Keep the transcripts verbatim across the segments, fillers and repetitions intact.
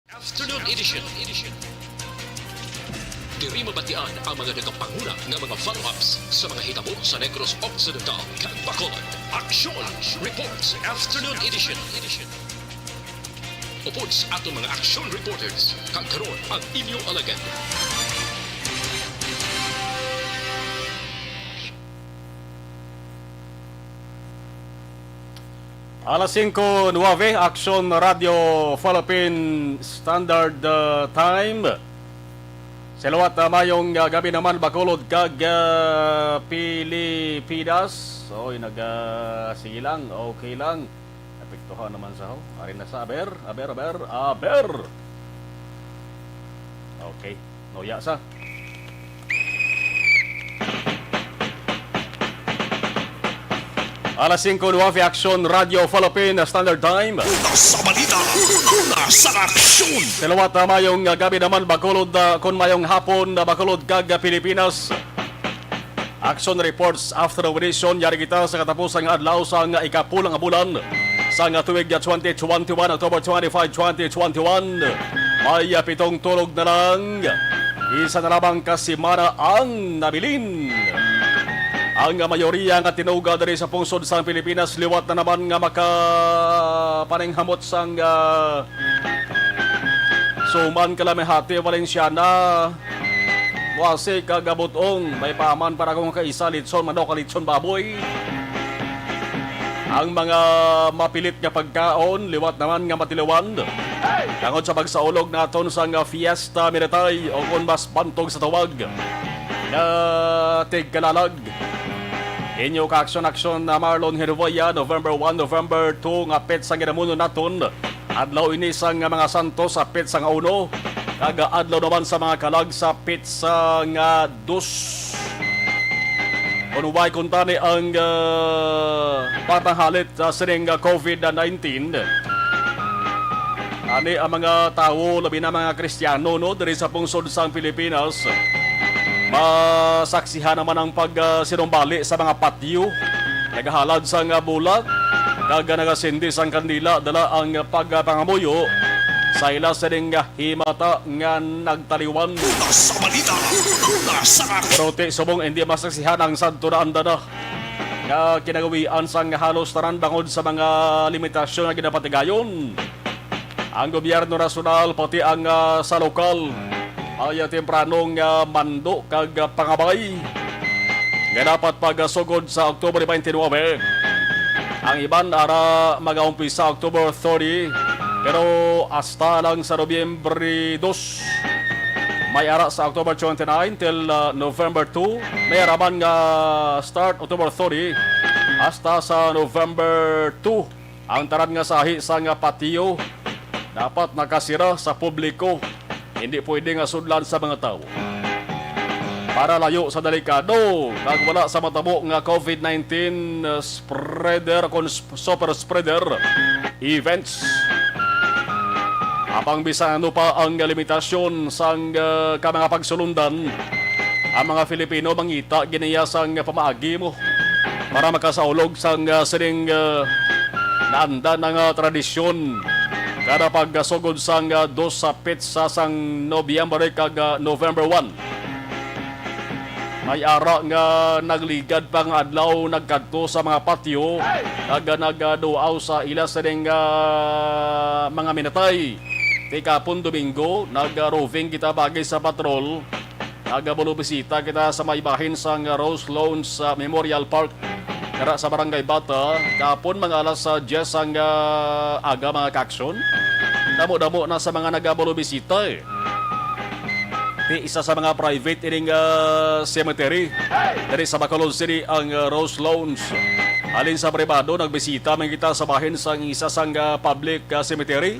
Afternoon Edition. Diri mabatian ang mga nagapanguna nga mga follow-ups sa mga hitabo sa Negros Occidental kag Bacolod. Action Reports Afternoon Edition. Upod sa aton mga action reporters, kag karon ang inyo alagad. Alas singko nuwebe, Action Radio Philippine Standard, uh, Time. Sa liwat, uh, mayong, uh, gabi naman, Bacolod kag, uh, Pilipinas. Oy, nag, uh, sige lang, okay lang. Epektuhan naman sa ho. Ari na sa aber, aber, aber, aber. Okay. Noya sa. Alas singko nuwebe, Action Radio Philippine Standard Time. Una sa balita, una sa aksyon. Sa liwat, ah, mayong, ah, gabi naman, Bacolod, ah, kon mayong hapon, ah, Bacolod kag, ah, Pilipinas. Action reports after the edition. Yari kita sa katapusang adlaw sang ikapulo nga bulan sang tuig twenty twenty-one, October twenty-five, twenty twenty-one. May pitong tulog na lang. Isa na lamang ka semana ang nabilin. Ang mayoriya nga tinuga diri sa pungsod sang Pilipinas liwat na naman nga makapaninghamot sang, ah, Suman, Kalamihati, Valenciana, Moasi kag Abutong, may paman para kung kaisa, litson manok, litson baboy. Ang mga mapilit nga pagkaon, liwat naman nga matilawan. Tungod sa pagsaulog naton sang Fiesta Minatay, o kung mas bantog sa tawag nga Tigkalalag. Inyo ka aksyon-aksyon na Marlon Herboya, November one, November two nga petsa nga ginamuno naton. Adlaw ini sang mga santos sa petsa nga uno, kag adlaw naman sa mga kalag sa petsa nga dos. Kon way kuntani ang, ah, pagpangalit, ah, sining, ah, covid nineteen, ani ang mga tawo, labi na mga Kristiyano, no, diri sa pungsod sang Pilipinas, masaksihan naman ang pag, ah, sinumbali sa mga patyo, nagahalad sang, ah, bulak, kag nagasindi sang kandila, dala ang pagpangamuyo sa ila sining, ah, himata nga nagtaliwan. Una sa balita, una sa aksyon. Pero ti subong hindi masaksihan ang sadto na andana nga kinagawian sang halos tanan bangod sa mga limitasyon nga ginapatigayon. Ang gobyerno nasyonal, pati ang, ah, sa lokal, ay, ah, tempranong, ah, mando kag, ah, pangabay nga dapat pagasugod sa October twenty-nine. Ang iban ara magaumpisa October thirty, pero hasta lang sa Nobyembre dos. May ara sa October twenty-nine till, ah, November two. May ara man nga start October thirty hasta sa November two. Ang tanan nga sahi sang patio dapat nakasira sa publiko. Hindi pwede nga sudlan sa mga tawo. Para layo sa delikado kag wala sa matabo nga covid nineteen, uh, spreader kon sp-, super spreader events. Apang bisan ano pa ang limitasyon sang, uh, ka mga pagsulundan, ang mga Filipino mangita giniya sang pamaagi mo para makasaulog sang, uh, sining, uh, naanda na nga tradisyon kada pagsugod sang, uh, dos sa petsa sang Nobyembre kag, uh, November one. May ara nga nagligad pa nga adlaw nagkadto sa mga patyo kag nagaduaw sa ila sining, ah, mga minatay. Ti kapon Domingo, nag-roving kita baagi sa patrol. Nagabulobisita kita sa may bahin sang Rose Lawns, ah, Memorial Park, dira sa Barangay Bata. Kapon, mga alas, ah, diyes sang, ah, aga, mga kaaksyon. Damo-damo na sa mga nagabulobisita, eh. Ti isa sa mga private ining, ah, cemetery diri sa Bacolod City ang, ah, Rose Lawns. Halin sa pribado, nagbisita man kita sa bahin sang isa sang, ah, public, ah, cemetery.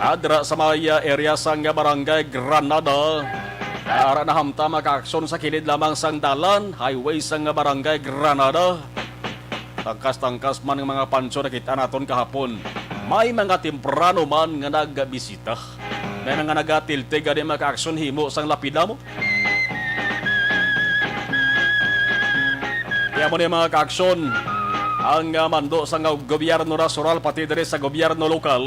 Ah, dira sa may, ah, area sang, ah, Barangay Granada. Ah, ara nahamtang makaaksyon sa kilid lamang sang dalan, highway sang, ah, Barangay Granada. Tangkas-tangkas man nga mga pansyo nakita naton kahapon. May mga temprano man nga nagbisita. May mga nagatiltig gani makaaksyon himo sang lapida mo. Kaya mo ni mga kaaksyon, ang, ah, mando sa nga gobyerno nasyonal pati diri sa gobyerno lokal.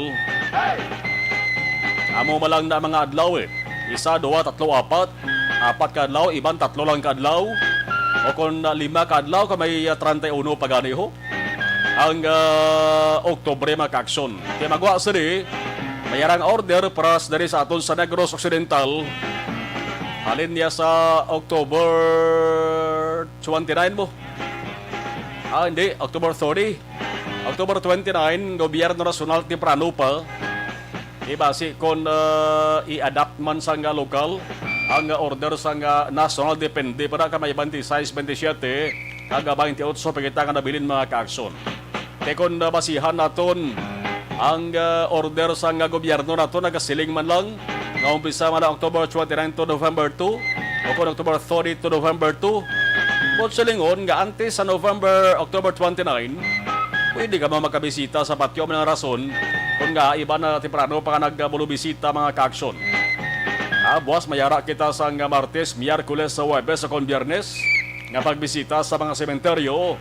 Amo man lang na mga adlaw, eh. Isa, duha, tatlo, apat. Apat ka adlaw, iban tatlo lang ka adlaw. O kung, ah, lima ka adlaw, ka may, ah, treinta y uno pa gani, ho. Ang, ah, Oktubre, mga kaaksyon. Kaya magwa sini, may arang order para sa diri sa aton sa Negros Occidental. Halin niya sa October twenty-nine mo. Ah, hindi. October thirty. October twenty-nine, gobyerno nasyonal temprano pa. Di basi kon, ah, i-adapt man sa nga lokal ang order sa nga national, depende pa na ka may twenty-six, twenty-seven, kag twenty-eight pa kita nga nabilin, mga kaaksyon. Kay kon, ah, basihan naton ang, ah, order sa nga gobyerno nato, nagasiling man lang nga umpisa man ang October twenty-nine to November two, o kon October thirty to November two. Buot silingon nga antes sa November, October twenty-nine, pwede ka mo magkabisita sa patio. May rason kung nga iba na temprano pa nga nagabulubisita, mga kaaksyon. Ah, buwas mayara kita sa nga Martes, Miyerkules, sa Huwebes, sa kon Biyernes nga pagbisita sa mga sementeryo,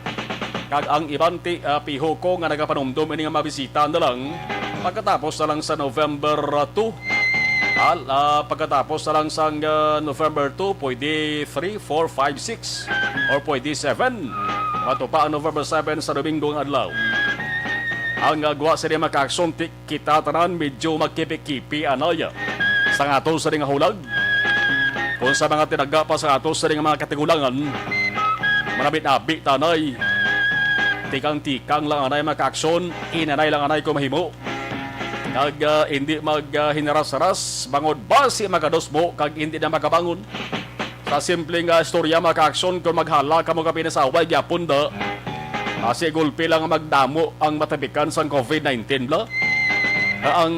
kag ang iban ti, ah, piho ko nga nagapanumdom ini nga mabisita na lang pagkatapos na lang sa November, ah, two. Al-, ah, pagkatapos na lang sang, ah, November two, pwede three, four, five, six, or pwede seven. Matupa ang November seven sa Domingo nga adlaw. Ang, ah, gwa sini, mga kaaksyon, ti kita tanan medyo magkipi-kipi anay sa aton sini nga hulag. Kung sa mga tinaga pa sa aton sini nga mga katigulangan, manabit-abit tanay. Tikang-tikang lang anay, mga kaaksyon, inanay lang anay kung mahimo. Kag, ah, hindi mag, ah, hinaras-haras, bangod basi magadusmo kag hindi na makabangon. Sa simple nga istorya, mga kaaksyon, kung maghala kamo ka pinasaway gyapon da, basi gulpi lang magdamo ang matapikan sang covid nineteen bla. Ang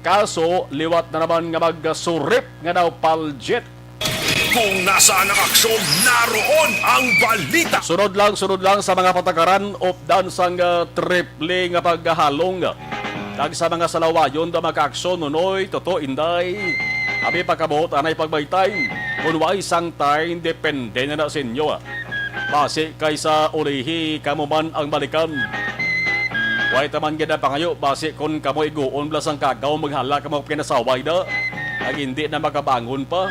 kaso, liwat na naman nga magsurip nga daw paljit. Kung nasaan ang aksyon, naroon ang balita. Sunod lang, sunod lang sa mga patakaran, updan sang, ah, triple nga pagkahalong. Kag sa mga salawayon da, mga kaaksyon, Nonoy, Toto, Inday, abi pagkabuot anay pagbaytay. Kun way sang time, depende na na sa inyo, ah. Basi kay sa ulihi, kamo man ang balikan. Way taman gid ang pangayo, basi kun kamo iguon bla sang kagaw, maghala kamo pinasaway da. Ang hindi na makabangon pa.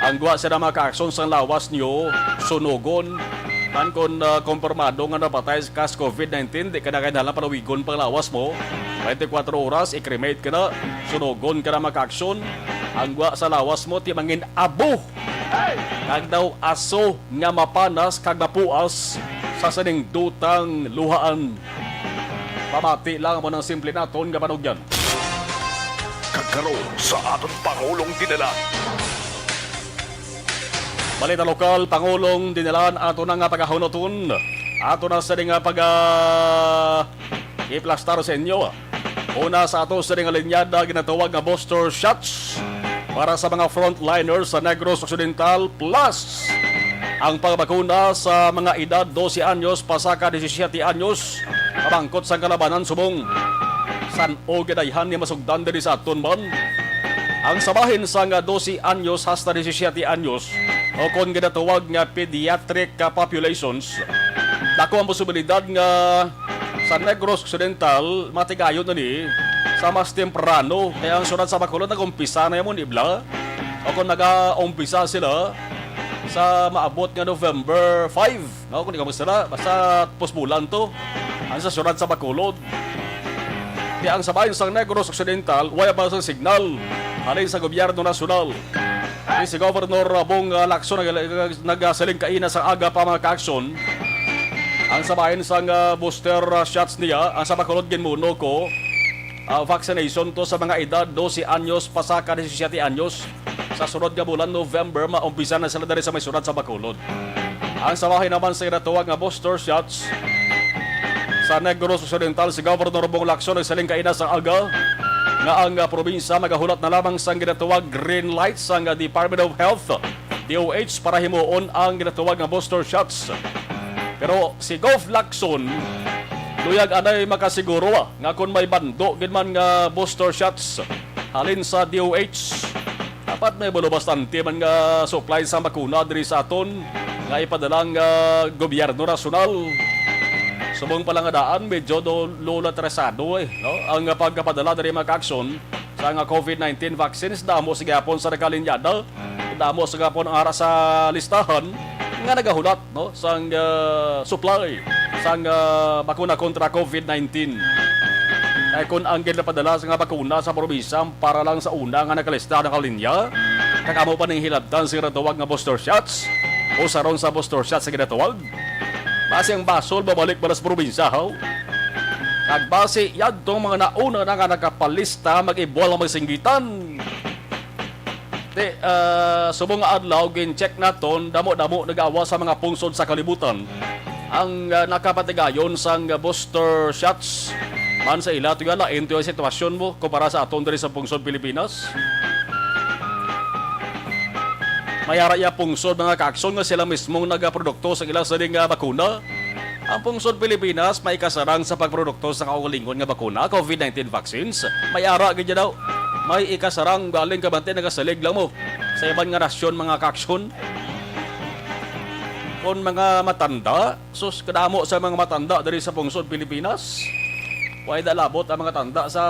Ang gwa sila mga kaaksyon sang lawas nyo, sunugon. Tan kon, ah, kompirmado nga napatay ka sa covid nineteen, di ka na kinahanglan palawigon pang lawas mo. Twenty-four oras, i-cremate ka na, sunugon ka na, mga kaaksyon. Ang gwa sa lawas mo, ti mangin abo. Kag daw aso nga mapanas kag mapuas sa sining dutang luhaan. Pamati lang mo ng simple naton nga panugyan. Kag karon sa aton Pangulong Dinalan. Balita lokal, Pangulong Dinalan, ato na nga pagahunoton. Ato na sa nga pag, ah, iplastar sa inyo. Una sa ato sa nga linyada, ginatawag nga booster shots para sa mga frontliners sa Negros Occidental, plus ang pagbakuna sa mga edad dose anyos pasaka disisyete anyos, pamangkot sa kalabanan subong san-o gidayhan ni masugdan diri sa aton man. Ang sa bahin sa nga dose anyos hasta disisyete anyos, o kon ginatawag nga pediatric, ah, populations, dako ang posibilidad nga sa Negros Occidental, matigayon na ni sa mas temprano. Kaya ang syudad sa Bacolod nag-umpisa na yun, ibla. O kung nag-umpisa sila sa maabot nga November five, no? Kung di ka magsala, basta pusbulan to. Ang sa syudad sa Bacolod. Kaya ang sa bahin sang Negros Occidental, wala pa sa signal halin sa gobyerno nasyonal. Ni si Governor Bong, ah, Lacson nag-, nag-, nagasiling kaina sa aga pa, mga kaaksyon. Ang sa bahin sang, ah, booster, ah, shots niya, ang sa Bacolod ginmuno ko, ah, vaccination to sa mga edad dose anyos pasaka disisyete anyos. Sa sunod nga bulan, November, maumpisa na sila diri sa may syudad sa Bacolod. Ang sa bahin naman sa ginatawag nga booster shots, sa Negros Occidental, si Governor Bong Lacson nagsiling kaina sa aga nga ang, ah, probinsya magahulat na lamang sang ginatawag green light sang, ah, Department of Health, D O H, para himuon ang ginatawag nga booster shots. Pero si Gov Lacson, luyag anay makasiguro, ah, nga kung may bando gid man nga booster shots halin sa D O H, dapat may balo bastante man nga supply sa bakuna diri sa aton nga ipadala ang, ah, gobyerno nasyonal. Subong pa lang nga daan, medyo do-, lula atrasado, eh, no? Ang pagkapadala diri, mga kaaksyon, sang, ah, COVID nineteen vaccines, damo sa gihapon sa nakalinyada, damo sa gihapon ang ara sa listahan nga nagahulat, no, sang, ah, supply sang, ah, bakuna kontra COVID nineteen. Kay kun ang ginapadala sa nga bakuna sa probinsya para lang sa una nga nakalista, nakalinya, kag amo pa ning hilabtan sa ginatawag nga booster shots, o saron sa booster shots sa ginatawag, basi ang basol babalik pa sa probinsya, haw. Kag basi yadtong mga nauna na nga nakapalista, mag-ibuwal ang mga singgitan. Ti, ah, subong nga adlaw, gin-check naton, damo-damo nagawa sa mga pungsod sa kalibutan ang, ah, nakapatigayon sang booster shots. Man sa ila, tuyo lain tuyo ang sitwasyon mo kumpara sa aton diri sa pungsod Pilipinas. May ara iya pungsod, mga kaakson, nga sila mismong nagaprodukto sa ila sining, ah, bakuna. Ang pungsod Pilipinas may ikasarang sa pagprodukto sa kaugalingon nga bakuna, COVID nineteen vaccines. May ara gid daw. May ikasarang galing kabante nagasalig lang mo sa iban nga nasyon, mga kaakson. Kon mga matanda, sus, kadamo sa mga matanda diri sa pungsod Pilipinas. Way da labot ang mga tanda sa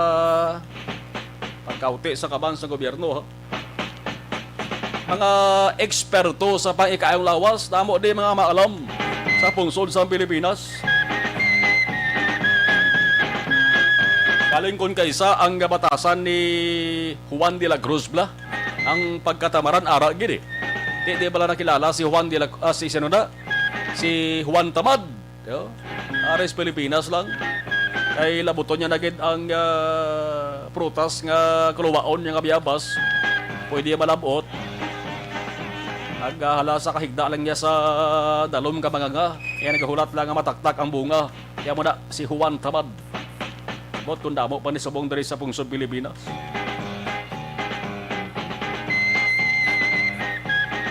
pagkauti sa kaban sa gobyerno, ha? Mga eksperto sa pang-ikaayong lawas, damo di mga maalam sa pungsod sa Pilipinas. Kaling kun kaisa ang gabatasan ni Juan de la Cruz bala, ang pagkatamaran ara gid eh. Di, di bala nakilala si Juan de la, ah, si sino na? Si Juan Tamad. Yo, aris Pilipinas lang. Kay labuton niya na gid ang, ah, prutas nga kuluwaon niya nga biyabas. Pwede malabot. Naghala sa kahigda lang niya sa dalom ka mga nga. Kaya nagahulat lang nga mataktak ang bunga. Kaya mo na si Juan Tamad. Bot kung damo pa ni subong diri sa pungsod Pilipinas.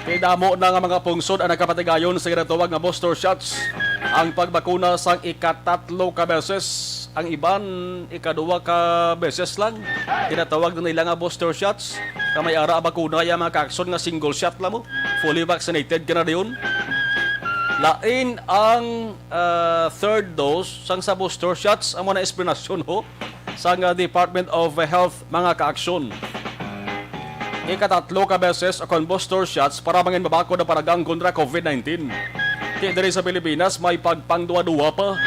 Kay damo na nga mga pungsod ang nakapatigayon sa ginatawag nga booster shots. Ang pagbakuna sang ikatatlo ka beses, ang iban ikaduha ka beses lang. Ginatawag na nila nga booster shots. Nga may ara bakuna ya mga kaakson nga single shot lang mo, fully vaccinated ka na dayon. Lain ang, ah, third dose sang sa booster shots, amo na explanation ho sang, ah, Department of Health, mga kaakson. Ikatatlo ka beses o kon booster shots para mangin mabakod ang paragang kontra COVID nineteen. Ti diri sa Pilipinas, may pagpangduwa-duwa pa.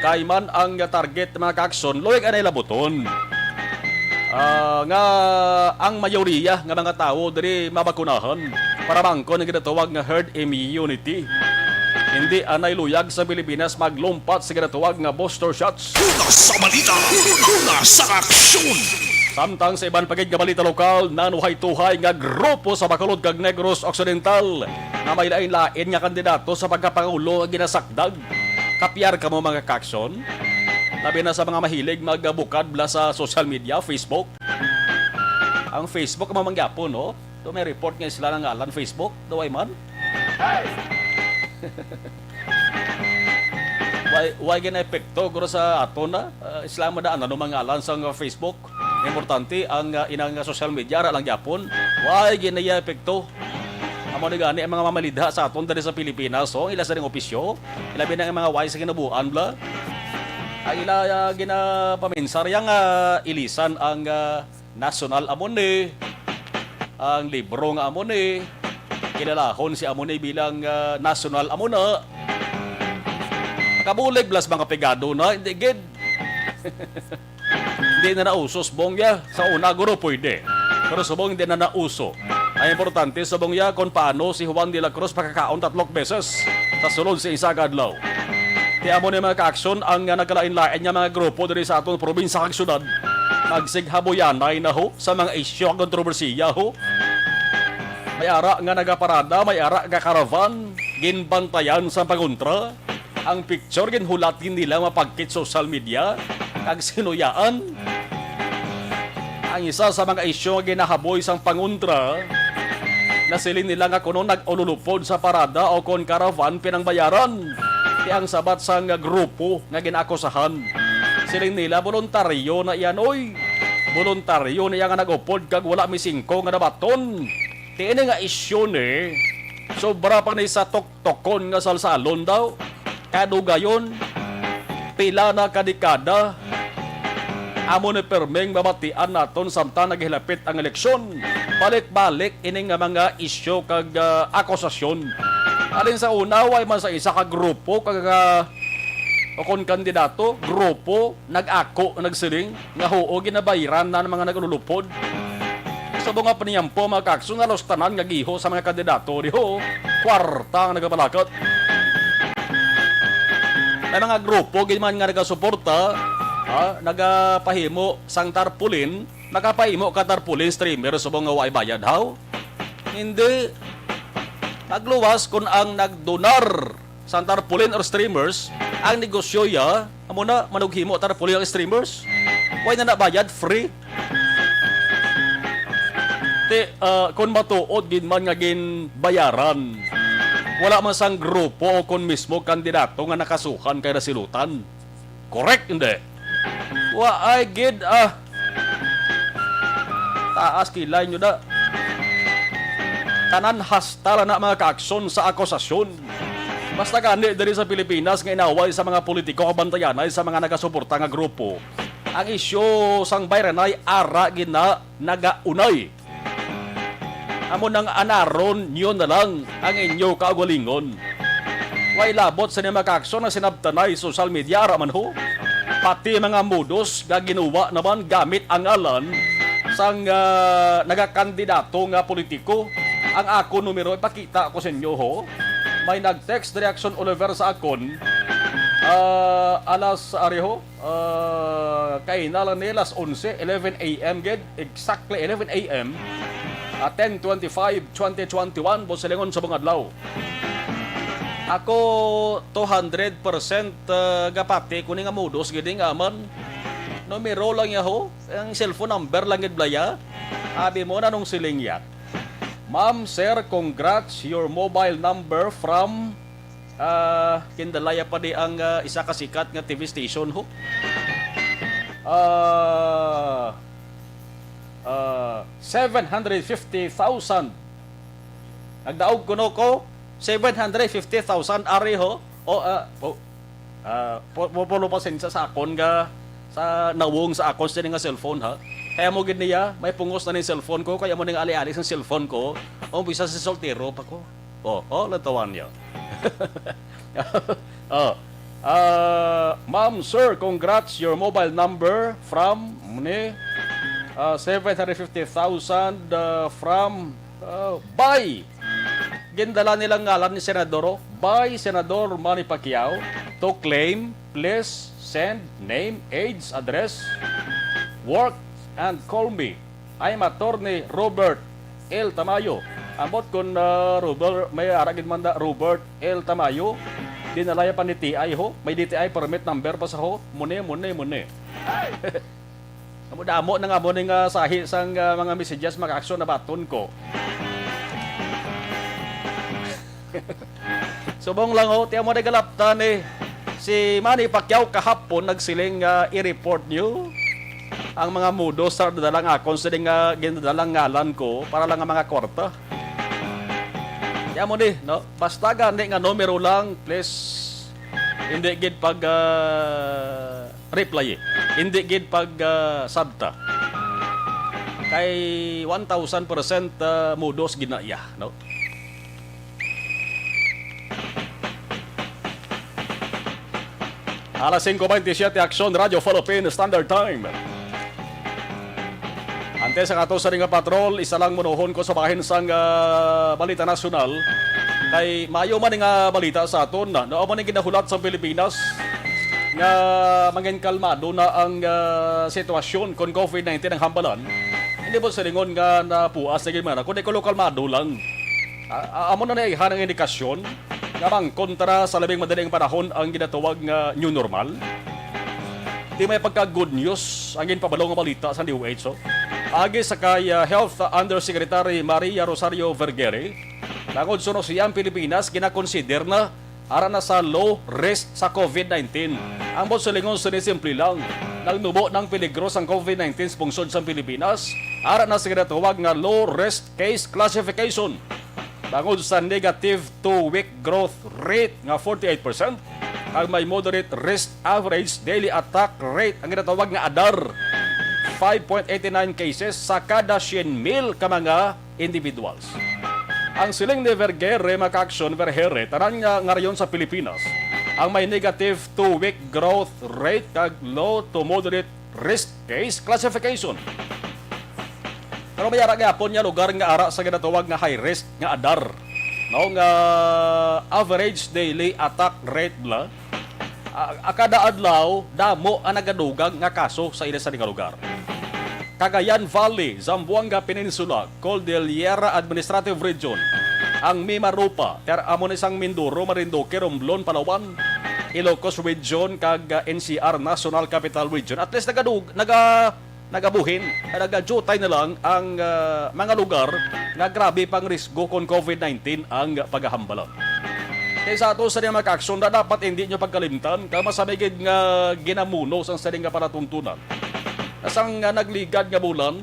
Kay man ang target, mga kaakson, luwag anay labuton. Ah, nga ang mayoriya nga mga tawo diri mabakunahan para mangkon ang ginatawag nga herd immunity. Hindi anay luyag sa Pilipinas maglumpat sa ginatawag nga booster shots. Una sa balita, una sa aksyon. Samtang sa iban pa gid nga balita lokal, nanuhay-tuhay nga grupo sa Bacolod kag Negros Occidental nga may lain-lain nga kandidato sa pagkapangulo nga ginasakdag. Kapyar kamo, mga kaakson? Labi na sa mga mahilig magbukad bala sa social media, Facebook. Ang Facebook amo man gyapon, no? Do may report nga sila nga ngalan Facebook, do way man. Way, way gina-epekto guro sa aton na. Ah, sila man daan ano man ngalan sa nga Facebook. Importante ang, ah, inang social media, ara lang gyapon. Way ginaya-epekto. Amo ni gani ang mga mamalidha sa aton diri sa Pilipinas, so, ang ila sa ring opisyo, ilabi na ang mga way sa kinabuan bala. Ang ila, ah, ginapaminsar yang, ah, ilisan ang, ah, nasyonal amo ni, ang libro nga amo ni, kilalahon si amo ni bilang, ah, nasyonal amo na. Kabulig bala sa mga pigado na, hindi gid. Hindi na nauso subong ya. Sa una, guro, pwede. Pero subong hindi na nauso. Ang importante, subong ya kung paano si Juan de la Cruz makakaon tatlok beses sa sulod sa isa ka adlaw. Ti amo ni mga kaaksyon ang, ah, nagkalain-lain nga mga grupo diri sa aton probinsya kag syudad. Nagsighabuyanay na ho sa mga isyu kag kontrobersiya ho. May ara nga nagaparada, may ara nga karavan, ginbantayan sa pangontra. Ang picture ginhulat gid nila mapagkit social media kag sinuyaan. Ang isa sa mga isyu nga ginahaboy sang pangontra, nasiling nila nga kuno nag-ululupod sa parada o kon caravan pinangbayaran. Ti ang sabat sang grupo nga ginaakusahan, siling nila, boluntaryo na iyan, oy. Boluntaryo na iya nga nag-upod kag wala mi singko nga nabaton. Ti ini nga isyu ni, sobra pa ni sa tok- tokon nga salsalon daw. Kadugayon, pila na ka dekada, Amo ni perming mabatian naton samtang naghilapit ang eleksyon. Balik-balik ini nga mga isyu kag, ah, akusasyon. Alin sa una, way man sa isa ka grupo kag, ah, o kon kandidato, grupo, nag-ako, nagsiling nga huo, ginabayran na ang mga nag-ululupod. Sa mga paniyampo, mga kakson, halos tanan nga giho sa mga kandidato diho, kwarta ang nagapalakat. May mga grupo gid man nga nagasuporta, ha, nagapahimo sang tarpaulin, makapahimo ka tarpaulin streamer subong nga way bayad, haw? Hindi. Magluwas kon ang nagdonar sang tarpaulin or streamers ang negosyo ya, amo na, manughimo tarpaulin ang streamers. Way na nabayad, free. Ti, ah, kon matuod gid man nga ginbayaran, wala man sang grupo o kon mismo kandidato nga nakasuhan kay nasilutan. Correct, hindi? Wa ay gid, ah. Taas kilay nyo da. Tanan hasta lang na mga kaakson sa akusasyon. Basta gani diri sa Pilipinas nga inaway sa mga politiko kabantayanay sa mga nagasuporta nga grupo. Ang isyu sang bayranay ara gid na nagaunay. Amo nang anaron nyo na lang ang inyo kaugalingon. Way labot sa mga kaakson nga sinabtanay social media ara man ho. Pati mga modus nga ginuwa naman gamit ang ngalan sang, ah, nagakandidato nga politiko. Ang akon numero, ipakita ko sa inyo ho. May nag-text reaction Oliver sa akon. Ah, alas, ari ho, ah, kay na lang ni alas onse, eleven a m gid, exactly eleven a m, ah, ten twenty-five, twenty twenty-one, Boss Silingon, subong adlaw. Ako, two hundred percent, ah, gapati ko ni nga modus gid nga man. Numero lang ya ho, ang cellphone number lang gid blaya. Abi mo na nung siling ya. Ma'am, sir, congrats, your mobile number from, ah, kindalaya pa di ang, ah, isa ka sikat nga T V station ho. Ah, ah, seven hundred fifty thousand. Nagdaog kuno ko, seven hundred fifty thousand ari ho. O, ah, o, ah, po, po, po, pasensya sa akon nga, sa nawong sa akon sini nga cellphone, ha. Kaya mo gid niya, may pungos na ning cellphone ko, kaya mo ning ali-ali sa cellphone ko. O, bisa si soltero pa ko. Oh, oh, latawan niyo. Oh. Ah, ma'am, sir, congrats. Your mobile number from ni, ah, seven hundred fifty thousand, ah, from, ah, by. Gindala nilang ngalan ni Senador, oh. By Senador Manny Pacquiao to claim, please send name, age, address, work, and call me. I'm Attorney Robert L Tamayo. Ambot kun, ah, Robert, may ara gid man da, Robert L Tamayo. Dinalaya pa ni T I ho. May D T I permit number pa sa ho. Muni, muni, muni. Damo-damo na nga mo ning, ah, sahi sang, ah, mga messages, mga aksyon na baton ko. Subong lang, oh, tiyan mo na galaptan, eh. Si Manny Pacquiao kahapon nagsiling nga i-report niyo ang mga mudo sa dadalang akon, siling nga ginadalang ngalan ko para lang ang mga kwarta. Tiyan mo ni, no? Basta gani nga numero lang, please. Hindi gid pag, ah, reply, eh. Hindi gid pag, ah, sabta. Kay one thousand percent, ah, mudos gid na iya, no? Alas singko bentisiete, Aksyon Radyo Philippine Standard Time. Antes sa ato sa nga patrol, isa lang munuhon ko sa bahin sang, ah, balita nasyonal. Kay maayo man nga balita sa aton, no man ang ginahulat sa Pilipinas nga mangin kalmado na ang, ah, sitwasyon kon covid nineteen ang hambalan. Hindi mo silingon nga napuas na gid man, kundi kuno kalmado lang. A-, a-, amo na naihan ang indikasyon nga mangkontra sa labing madaling panahon ang ginatawag nga new normal. Di may pagka-good news ang ginpabalo nga balita sa D O H, oh. Agi sa kay, ah, Health Undersecretary Maria Rosario Vergere, bangod suno siya ang Pilipinas ginakonsider na ara na sa low risk sa covid nineteen. Ang buot silingon sini simple lang, nagnubo ng peligro sang covid nineteen sa pungsod sang Pilipinas, ara na sa ginatawag nga low risk case classification. Bangod sa negative two-week growth rate nga forty-eight percent, ang may moderate risk average daily attack rate ang ginatawag nga adar five point eight nine cases sa kada syen mil ka mga individuals. Ang siling ni Vergere, mga ka-aksyon, Vergere, tanan nga, nga rehiyon sa Pilipinas ang may negative two-week growth rate kag low to moderate risk case classification. Pero may ara gyapon nga lugar nga ara sa ginatawag nga high risk nga adar, no, nga average daily attack rate la, a, a kada adlaw damo ang nagadugang nga kaso sa ila sa nga lugar. Cagayan Valley, Zamboanga Peninsula, Cordillera Administrative Region, ang Mimaropa, ter amo ni sang Mindoro, Marinduque, Romblon, Palawan, Ilocos Region, kag, ah, N C R National Capital Region. At least nagadug, naga, nagabuhin, nagajutay na lang ang, ah, mga lugar nga grabe pang risgo kon COVID nineteen ang pagahambalan. Kay sa ato sa mga ka-aksyon na dapat hindi nyo pagkalimtan, kay masamigid nga ginamuno sang sining nga palatuntunan. Sang, ah, nagligad nga bulan,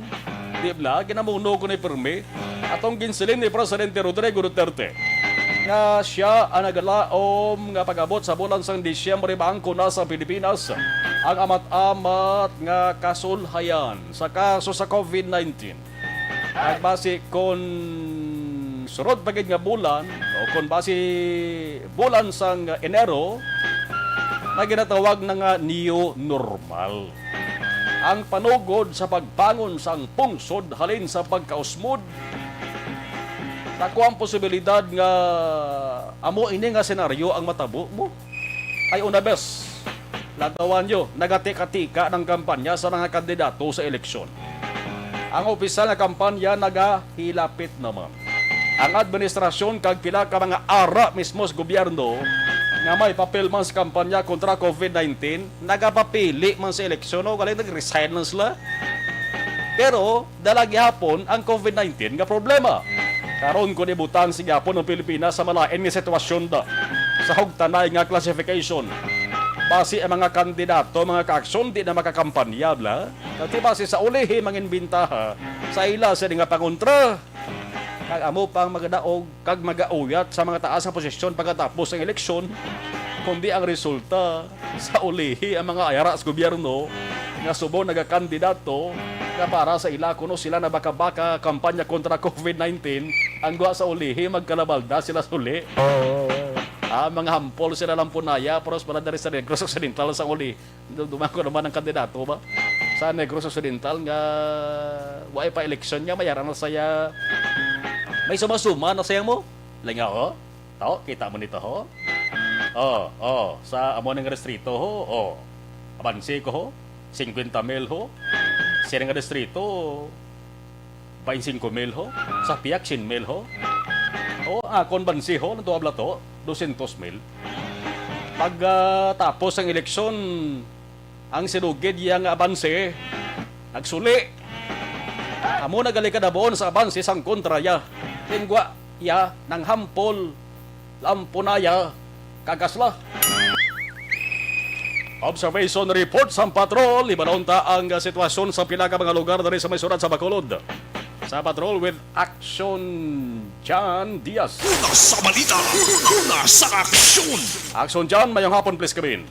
di bala, ginamuno ko ni pirmi atong ginsiling ni Presidente Rodrigo Duterte nga sia ang nagalaom nga pag-abot sa bulan sang Disyembre, maangkon na sa Pilipinas ang amat-amat nga kasulhayan sa kaso sa COVID nineteen. Kag basi kon sunod pa gid nga bulan, o kon basi bulan sang Enero, na ginatawag na nga new normal. Ang panugod sa pagbangon sang pungsod halin sa pagkausmod, dako ang posibilidad nga amo ini nga senaryo ang matabo mo. Ay una bes, ladawan nyo, nagatika-tika ng kampanya sa mga kandidato sa eleksyon. Ang opisyal nga kampanya nagahilapit naman. Ang administrasyon kag pila ka mga ara mismo sa gobyerno nga may papel man sa kampanya kontra COVID nineteen, nagapapili man sa eleksyon o galing nag-resign lang sila. Pero dala gihapon ang COVID nineteen nga problema. Karon, kung ibutang sa gihapon ang Pilipinas sa malain nga sitwasyon da, sa hugtanay nga classification, basi ang mga kandidato, mga kaaksyon, di na makakampanya bala. Kag basi sa ulihi, mangin bintaha sa ila sa nga pangontra. Kag amo pang magadaog kag magauyat sa mga taas nga posisyon pagkatapos ang eleksyon, kundi ang resulta sa ulihi ang mga ayara sa gobyerno nga subong nagakandidato nga para sa ila kuno sila na baka-baka kampanya kontra COVID nineteen, ang gwa sa ulihi magkalabalda sila suli. Ah, mga hampol sila Lampunaya, pero para diri sa Negros Occidental sa uli. Dumako naman ang kandidato ba sa Negros Occidental nga wa pa eleksyon nga mayara na saya. May sumasuma na saya mo. Lingaw, ho? Tao, kita mo nito, ho? Oh, oh, sa amo ning restrito, ho? Oh, abanse ko, ho? Singkwenta mil, ho? Sira nga distrito, baintsingko mil, ho? Sa piyak, syen mil, ho? O, akon banse, ho, nang tuwa bala to, dosyentos mil. Pag, ah, tapos ang eleksyon, ang sinugid iya nga abanse, nagsuli. Amo na gali kadabuon sa abanse sang kontra iya. Tingwa iya nang hampol, Lampunaya, kag Kasla. Observation report sang patrol. Ibalon ta ang sitwasyon sa pila ka mga lugar diri sa may syudad sa Bacolod. Sa patrol with Action John Diaz. Una sa balita, una sa aksyon. Action John, mayong hapon, please, kabin.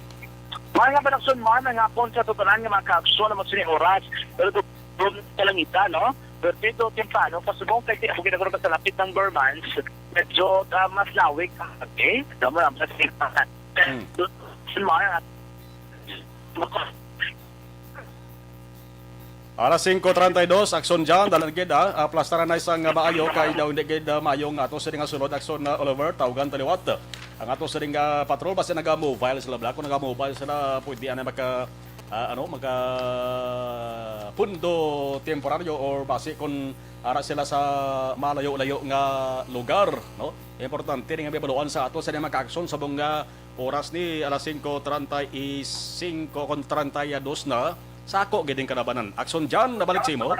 Mga panaksyon man ang hapon sa tutanan nga mga kaaksyon naman sini oras. Pero doon kalangitan, no? Pero dito, temprano, pasubong kay ako ginagurot sa lapit ng Burmans. Medyo, ah, mas lawig ang, okay? Damo lang sa Hmm. Doon, mga, Alas singko treinta y dos, Action John, dalan gid, ah, ah, plastaran na isang, ah, maayo, kay daw hindi gid, ah, maayo nga ato sini nga sulod, Action, ah, Oliver, tawgan taliwat. Ang ato sini nga patrol, basta naga-mobile sila, bla. Kung naga-mobile sila, pwede ana maka, ah, ano, maka pundo temporaryo or basi kung ara sila sa malayo-layo nga lugar, no? Importante rin nga may baluan sa ato sa mga aksyon sa mga oras ni alas singko treinta y cinco kon treinta y dos na. Sa ako gid ang kalabanan. Action John, nabalik sa imo.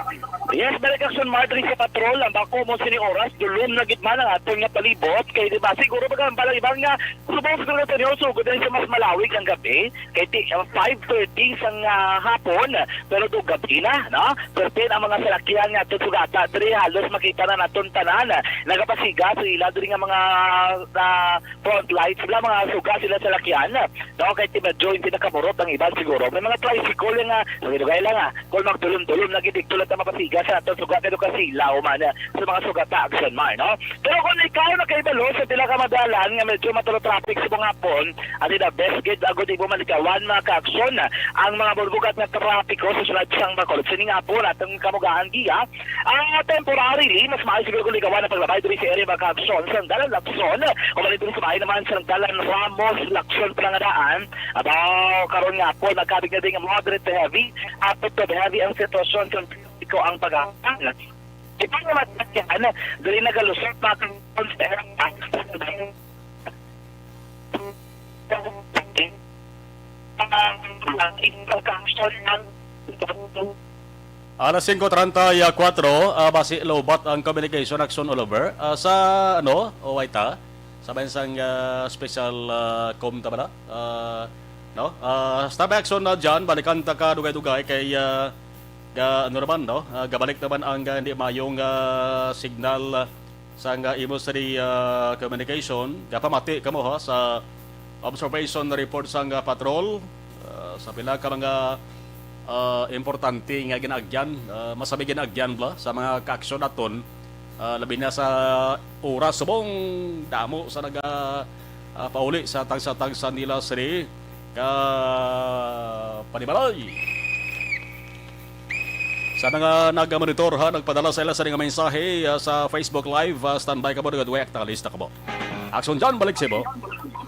Yes, balik Action Mar diri sa patrol. Ang bako mo sini oras, dulom na gid man ang aton nga palibot. Kay di ba, siguro baga ang balang iban nga, subong siguro sa inyo, sugod na sa mas malawig ang gabi. Kay ti, uh, five thirty sang, ah, hapon, pero do gabi na, no? Pertin ang mga salakyan nga aton sugata diri, halos makita na naton tanan. Nagapasiga sa ila diri nga mga, ah, front lights, bla, mga suga sila sa lakyan, no? Kay ti medyo hindi nakamurot ang iban siguro. May mga tricycle nga Dugay-dugay lang, ah. Kung magdulom-dulom na gid, dito lang ta mapasiga sa aton sugat, pero kasilaw man, ah, sa mga sugat ta, Action Mar, no? Pero kung ikaw nakahibalo sa pila ka madalan nga medyo matulo traffic sa mga hapon, at the best gid agud imo malikawan, mga ka-aksyon, ang mga bulbugat nga trapiko sa siyudad sang Bacolod. Sining hapon, atong kamugaan giya, ah, temporarily, mas maayo siguro kung likawan ang paglabay diri sa area, mga ka-aksyon, sa Dalan Lacson, o balik diri sa bahay naman sa Dalan Ramos Lacson, Panangadaan. Abaw, karon nga hapon, magkabig na din ang moderate to heavy, up to heavy ang sitwasyon sa trapiko ang paghahan. Kita nga matyan, dali nagalusot, mga ka-aksyon, sa area. Ang, ang, ang, ang, Alas singko treinta y kuatro, ah, basi lowbat ang communication, Action Oliver. Ah, sa, ano, o wait, ha? Sa bayan sang, ah, special, ah, com ta bala? Ah, no? Ah, stop action na dyan, balikan ta ka dugay-dugay kay, ah, ga, ano naman, no? Ah, gabalik naman ang, ah, hindi mayong, ah, signal, ah, sang, ah, imo sa di, ah, communication. Gapamati kamo, ha, sa observation report sang, ah, patrol, ah, sa pila ka mga, ah, importante nga ginaagyan, ah, masabi ginaagyan bala sa mga kaaksyon naton, ah, labi na sa oras subong damo sa naga, ah, pauli sa tagsa-tagsa nila sini ka panimalay. Sa mga nagamonitor, ha, nagpadala sa ila sa nga mensahe, ah, sa Facebook Live, ah, standby kamo, nagaduway, aktualista kamo. Action John, balik sa imo.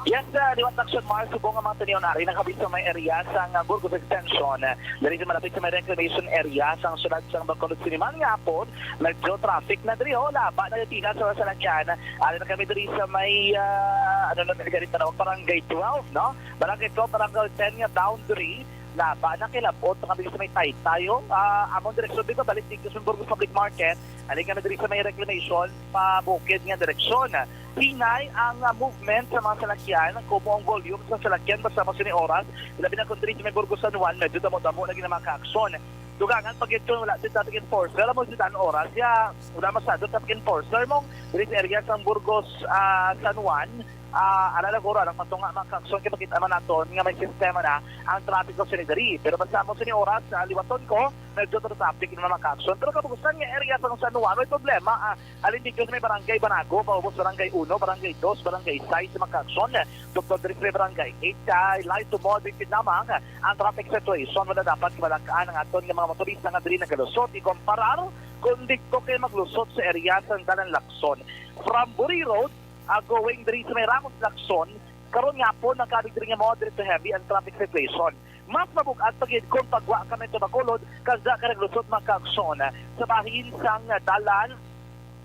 Yes, uh, liwat Action Mar, subong nga mga tanion ari nakabit sa may area sang, uh, Burgos Extension. Uh, diri sa malapit sa may reclamation area sang siyudad sang Bacolod, siniman nga hapon, medyo traffic na diri, oh, laba na yung pila sa salakyan. Ari na kami diri sa may, uh, ano na, diri, Barangay twelve, no? Barangay twelve, Barangay ten nga boundary. Laba na kay labot na kami sa may Taytay, oh. Ah, among direksyon dito, balik dito sa Burgos Public Market. Halin kami diri sa may reclamation, pa bukid nga direksyon. Hinay ang, ah, movement sa mga salakyan, kumo ang volume sa salakyan basta mo sini oras. Labi na kung diri sa may Burgos San Juan, medyo damo-damo lagi na mga kaaksyon. Dugangan pag ito, wala si traffic enforcer, amo si dan oras, ya, wala masyado traffic enforcer mo diri sa area sang Burgos, ah, San Juan. Ah, ala na guro, alang matunga mga kaaksyon, kay makita man naton nga may sistema na ang trapiko sini diri. Pero basta mo sini oras, ah, liwaton ko, medyo traffic na mga kaaksyon. Pero kabugusan nga area sa San Juan, may problema. Ah, alin dito sa may Barangay Banago, paubos Barangay Uno, Barangay Dos, Barangay Sais, mga kaaksyon. Doktor, diri sa may Barangay Eight, kay light to moderate lamang ang traffic situation. Wala dapat kabalakaan ang aton nga mga motorista nga diri nagalusot. Ikomparar kung dito kay maglusot sa area sa Dalan Lacson. From Buri Road, ah, going diri sa may Ramos Lacson, karon nga hapon, nagkabig diri nga moderate to heavy ang traffic situation. Mas mabug-at pa gid kung pagwa ka may tumakulod, kag da ka naglusot, mga kaaksyon, sa bahin sang dalan,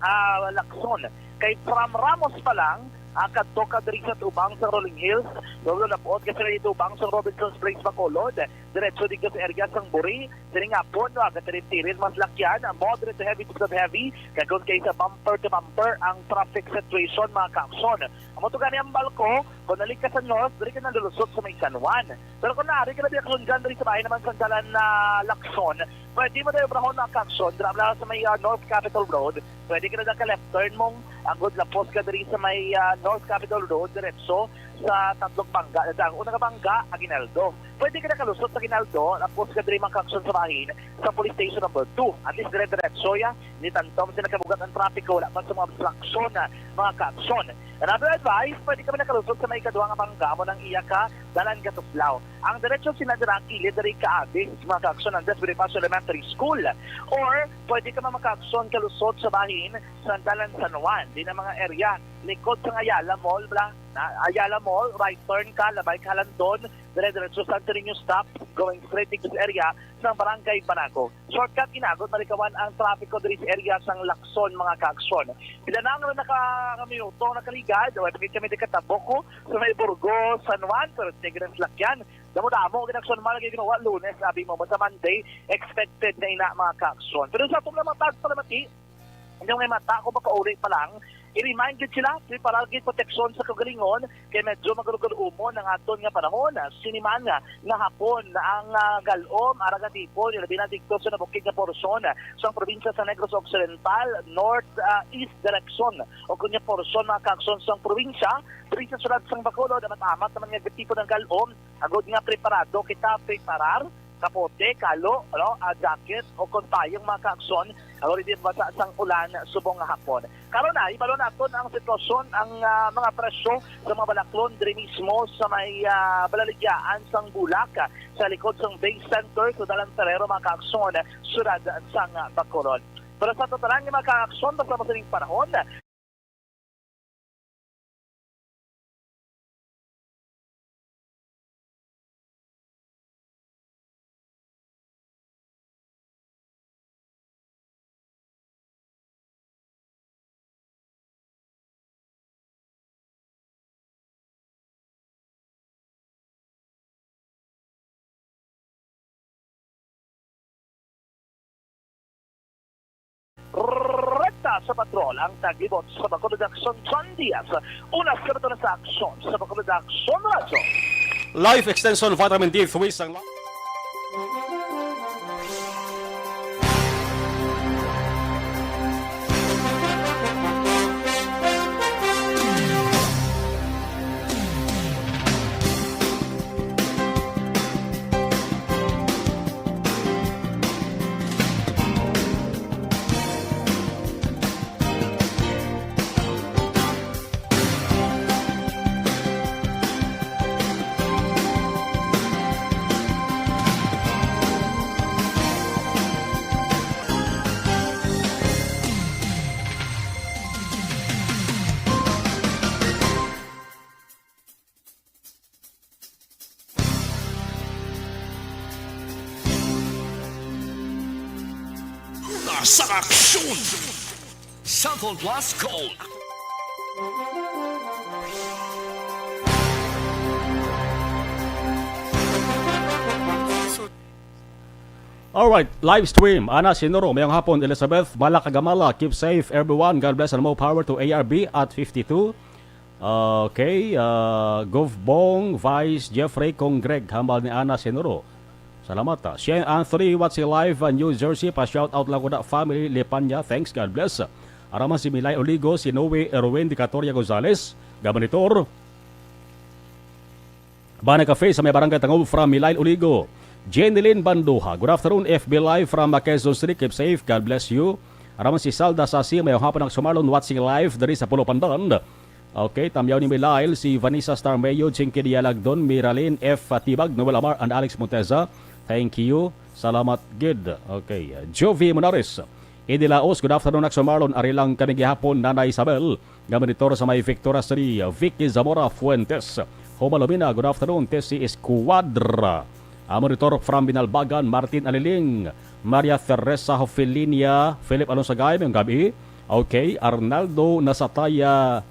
ah, Lacson. Kay from Ramos pa lang, ah, kadto ka diri sa tubang sa Rolling Hills, lulo na puot ka sa tubang sa Robinson's Place, Bacolod, diretso dito sa area sang Buri, sining hapon, no, aga tirin-tirin, mas lakyan, moderate to heavy, to heavy, kag kung kaysa bumper to bumper ang traffic situation, mga kaaksyon. Amo to gani ang balko, kung nalik ka sa north, diri ka nalulusot sa may San Juan. Pero kung naari ka na biya kasundan diri sa bahay naman sa dalan na Lacson, pwede mo tayo brahon na kaaksyon, dira lang sa may, ah, North Capitol Road, pwede ka na ka left turn mong agod lapos ka diri sa may, ah, North Capitol Road, diretso sa Tatlong Bangga. Ang una nga bangga, Aguinaldo. Pwede ka na kalusot sa Aguinaldo, lapos ka diri mga kaaksyon sa bahin, sa Police Station number two. At least dire-diretso ya, ni tantom sila kabugat ang trapiko, wala pa sa mga obstruction na mga kaaksyon. Another advice, pwede kami nakalusot sa may ikaduha nga bangga mo nang iya ka dalan ka Tuslao. Ang diretsyo sila dira ang kilid diri ka abis, mga kaaksyon, ang Des Bonifacio Elementary School. Or pwede ka mga kaaksyon kalusot sa bahin sa dalan San Juan, di na mga area likod sa Ayala Mall, bla, na Ayala Mall, right turn ka, labay ka Landon, dire-diretso Santo Niño stop, going straight dito sa area sa Barangay Banago. Shortcut, inagot malikawan ang trapiko diri sa area sang Lacson, mga kaaksyon. Pila na nga nakaminuto, nakaligad, wala pa kami di katabok ko sa may Burgos, San Juan, pero sige ng salakyan. Damo-damo, ginaksyon man lagi ginawa, Lunes, abi mo, sa Monday, expected na ina, mga kaaksyon. Pero sa atong namatag, palamati, hindi may mata, kung makauli pa lang, i-remind gid sila, preparar gid proteksyon sa kagalingon, kay medyo magalugod-umon ang aton nga panahon. Siniman nga, nga hapon, ang, ah, galom, arang nga tipon, ilabi na dito sa nabukid nga porsyon, sa probinsya sa Negros Occidental, North, ah, East direction, o kunya porsyon, mga kaaksyon sa probinsya, diri sa siyudad sang Bacolod, amat-amat naman nga tipo ng galom, agod nga preparado kita, preparar, kapote, kalo, no, ah, jacket, o kon payong, mga kaakson, ah, uri din basa sang ulan subong nga hapon. Karon na, ibalo naton ang sitwasyon, ang, ah, mga presyo sa mga balaklon diri mismo sa may, ah, balaligyaan sang Bulak, ah, sa likod sang Bay Center sa Dalan Ferrero, mga kaakson, siyudad sang, ah, Bacolod. Pero sa totalan nga mga kaakson, basta mo sining panahon, Rekta sa patrol ang taglibot sa Bacolod Aksyon, John Diaz. Una sa Bacolod sa Aksyon, sa Bacolod Aksyon Radyo. Life Extension Vitamin D three sang Una sa aksyon, Santon Plus Gold. Alright, live stream. Ana Sinuro, mayong hapon, Elizabeth, Mala Kagamala, keep safe, everyone. God bless and more power to A R B at fifty-two. Okay, ah, Gov Bong, Vice Jeffrey, Kong Greg, hambal ni Ana Sinuro. Salamat, ah. Shane Anthony, watching live, ah, New Jersey, pa-shout out lang ko na, family, Lipanya. Thanks, God bless. Araman si Milay Oligo, si Noe Erwin Dicatoria Gonzalez, Gabanitor. Bana Cafe sa may Barangay Tangub from Milay Oligo. Jenilyn Banduha, good afternoon, F B Live from, uh, Quezon City. Keep safe. God bless you. Araman si Salda Sasi, mayong hapon, Akson Marlon, watching live diri sa Pulo Pandan. Okay, tamyaw ni Milail, si Vanessa Starmeo, Jinky Dialagdon, Miralyn F Tibag, Noel Amar, and Alex Monteza. Thank you. Salamat gid. Okay, Jovi Monares. Eddie Laos, good afternoon, Akson Marlon. Ari lang kami gihapon, Nanay Isabel, nga monitor sa may Victoria City, Vicky Zamora Fuentes. Homalomina, good afternoon, Tessie Escuadra. Ah, monitor from Binalbagan, Martin Aliling, Maria Teresa Hofilinia, Philip Alonsagay, mayong gabi. Okay, Arnaldo Nasataya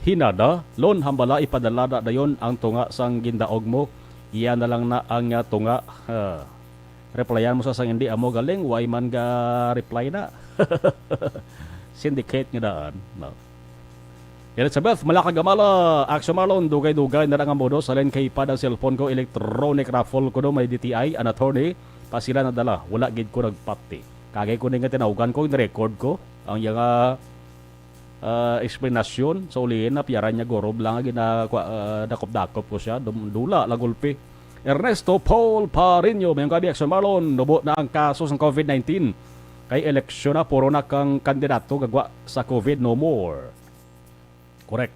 Hinada, Lon, hambala, ipadala na dayon ang tunga sang gindaog mo. Iya na lang na ang, ah, tunga. Ah. Replyan mo sa sang hindi amo galing, way man ga reply na. Syndicate nga daan, no? Elizabeth, Malakagamala, Akson Marlon, dugay-dugay na lang ang bonus. Halin kay pad ang cellphone ko, electronic raffle ko do, may D T I, an attorney, pa sila nadala. Wala gid ko nagpati. Kagay ko ni nga tinawgan ko, in-record ko. Ang iya nga ah, eksplanasyon sa ulihin na piyaran niya gurob lang nga gina-, kwa-, ah, dakop-dakop ko siya, dum-, dula la gulpi. Ernesto Paul Pareño, mayong gabi, Akson Marlon, nubo na ang kaso sang covid nineteen. Kay eleksyon na, puro na kang kandidato gagwa sa covid, no more. Correct.